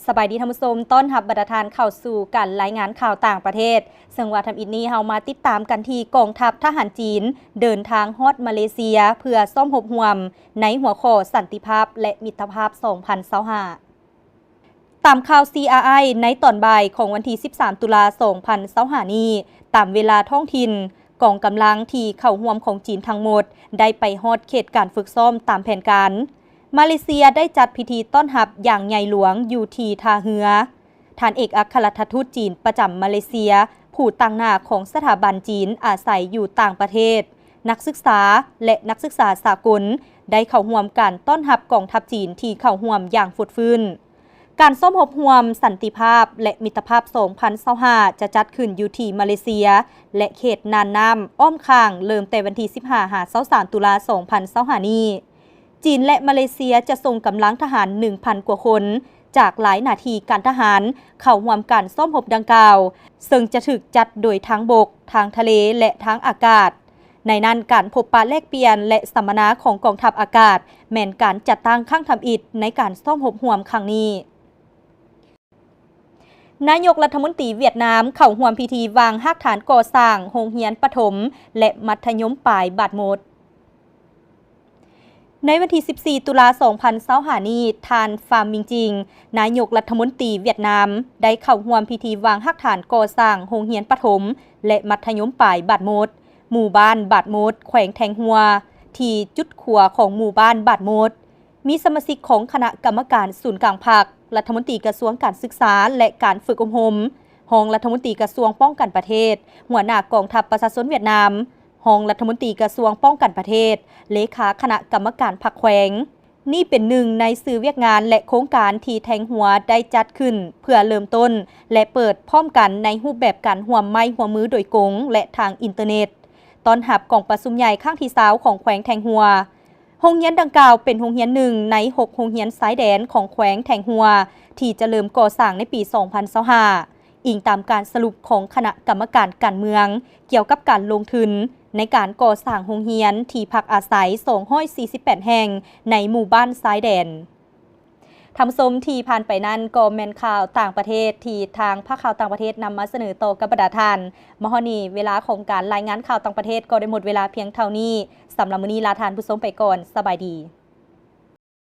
ສະບາຍດີທ່ານຜູ້ຊົມ, ຕ້ອນຮັບບັນດາທ່ານເຂົ້າສູ່ການລາຍງານຂ່າວຕ່າງປະເທດ, ເຊິ່ງວ່າທຳອິດນີ້ເຮົາມາຕິດຕາມກັນທີ່ກອງທັບທະຫານຈີນເດີນທາງຮອດມາເລເຊຍ ເພື່ອຊ້ອມຮົບຮ່ວມໃນຫົວຂໍ້ສັນຕິພາບ ແລະ ມິດຕະພາບ ສອງພັນຊາວຫ້າ. ຕາມຂ່າວ ຊີອາໄອ ໃນຕອນບ່າຍຂອງວັນທີ ສິບສາມ ຕຸລາ ສອງພັນຊາວຫ້ານີ້, ຕາມເວລາທ້ອງຖິ່ນ, ກອງກຳລັງທີ່ເຂົ້າຮ່ວມຂອງຈີນທັງໝົດ ໄດ້ໄປຮອດເຂດການຝຶກຊ້ອມຕາມແຜນການ. ມາເລເຊຍໄດ້ຈັດພິທີຕ້ອນຮັບຢ່າງໃຫຍ່ຫຼວງຢູ່ທີ່ທ່າເຮືອ. ທ່ານເອກອັກຄະລັດຖະທູດຈີນປະຈຳມາເລເຊຍ, ຜູ້ຕາງໜ້າຂອງສະຖາບັນຈີນອາໄສຢູ່ຕ່າງປະເທດ, ນັກສຶກສາ ແລະ ນັກສຶກສາສາກົນ ໄດ້ເຂົ້າຮ່ວມການຕ້ອນຮັບກອງທັບຈີນທີ່ເຂົ້າຮ່ວມຢ່າງຟົດຟື້ນ. ການຊ້ອມຮົບຮ່ວມສັນຕິພາບ ແລະ ມິດຕະພາບ ສອງພັນຊາວຫ້າ ຈະຈັດຂຶ້ນຢູ່ທີ່ມາເລເຊຍ ແລະ ເຂດນ່ານນ້ຳອ້ອມຂ້າງ ເລີ່ມແຕ່ວັນທີ ສິບຫ້າ ຫາ ຊາວສາມ ຕຸລາ ສອງພັນຊາວຫ້ານີ້. ຈີນ ແລະ ມາເລເຊຍຈະສົ່ງກຳລັງທະຫານ ໜຶ່ງພັນ ກວ່າຄົນ ຈາກຫຼາຍໜ້າທີ່ການທະຫານ ເຂົ້າຮ່ວມການຊ້ອມຮົບດັ່ງກ່າວ, ເຊິ່ງຈະຖືກຈັດໂດຍທາງບົກ, ທາງທະເລ ແລະ ທາງອາກາດ. ໃນນັ້ນ, ການພົບປະແລກປ່ຽນ ແລະ ສຳມະນາຂອງກອງທັບອາກາດ ແມ່ນການຈັດຕັ້ງຄັ້ງທຳອິດໃນການຊ້ອມຮົບຮ່ວມຄັ້ງນີ້. ນາຍົກລັດຖະມົນຕີຫວຽດນາມເຂົ້າຮ່ວມພິທີວາງຮາກຖານກໍ່ສ້າງໂຮງຮຽນປະຖົມ ແລະ ມັດທະຍົມປາຍບາດມົດ. ໃນວັນທີ ສິບສີ່ ຕຸລາ ສອງພັນຊາວຫ້ານີ້, ທ່ານ ຟາມ ມິງຈິງ ນາຍົກລັດຖະມົນຕີຫວຽດນາມ ໄດ້ເຂົ້າຮ່ວມພິທີວາງຮາກຖານກໍ່ສ້າງໂຮງຮຽນປະຖົມ ແລະ ມັດທະຍົມປາຍບາດມົດ ໝູ່ບ້ານບາດມົດ ແຂວງແທງຫົວ ທີ່ຈຸດຂົວຂອງໝູ່ບ້ານບາດມົດ. ມີສະມາຊິກຂອງຄະນະກຳມະການສູນກາງພັກ, ລັດຖະມົນຕີກະຊວງການສຶກສາ ແລະ ການຝຶກອົບຮົມ, ຮອງລັດຖະມົນຕີກະຊວງປ້ອງກັນປະເທດ, ຫົວໜ້າກອງທັບປະຊາຊົນຫວຽດນາມ, ຮອງລັດຖະມົນຕີກະຊວງປ້ອງກັນປະເທດ, ເລຂາຄະນະກຳມະການພັກແຂວງ. ນີ້ເປັນໜຶ່ງໃນຊື່ວຽກງານ ແລະ ໂຄງການທີ່ແທງຫົວໄດ້ຈັດຂຶ້ນເພື່ອເລີ່ມຕົ້ນ ແລະ ເປີດພ້ອມກັນໃນຮູບແບບການຮ່ວມໄມ້ຮ່ວມມືໂດຍກົງ ແລະ ທາງອິນເຕີເນັດ ຕ້ອນຮັບກອງປະຊຸມໃຫຍ່ຄັ້ງທີ ຊາວ ຂອງແຂວງແທງຫົວ. ໂຮງຮຽນດັ່ງກ່າວເປັນໂຮງຮຽນໜຶ່ງໃນຫົກໂຮງຮຽນຊາຍແດນຂອງແຂວງແທງຫົວ ທີ່ຈະເລີ່ມກໍ່ສ້າງໃນປີ ສອງພັນຊາວຫ້າ ອີງຕາມການສະຫຼຸບຂອງຄະນະກຳມະການການເມືອງ ກ່ຽວກັບການລົງທຶນໃນການກໍ່ສ້າງໂຮງຮຽນທີ່ພັກອາໄສ ສອງຮ້ອຍສີ່ສິບແປດແຫ່ງໃນໝູ່ບ້ານຊາຍແດນ. ທ່ານຜູ້ຊົມທີ່ຜ່ານໄປນັ້ນກໍແມ່ນຂ່າວຕ່າງປະເທດທີ່ທາງພາກຂ່າວຕ່າງປະເທດນຳມາສະເໜີຕໍ່ກັບບັນດາທ່ານ. ມາຮອດນີ້ເວລາຂອງການລາຍງານຂ່າວຕ່າງປະເທດກໍໄດ້ໝົດເວລາພຽງເທົ່ານີ້. ສຳລັບມື້ນີ້ລາທ່ານຜູ້ຊົມໄປກ່ອນ. ສະບາຍດີ.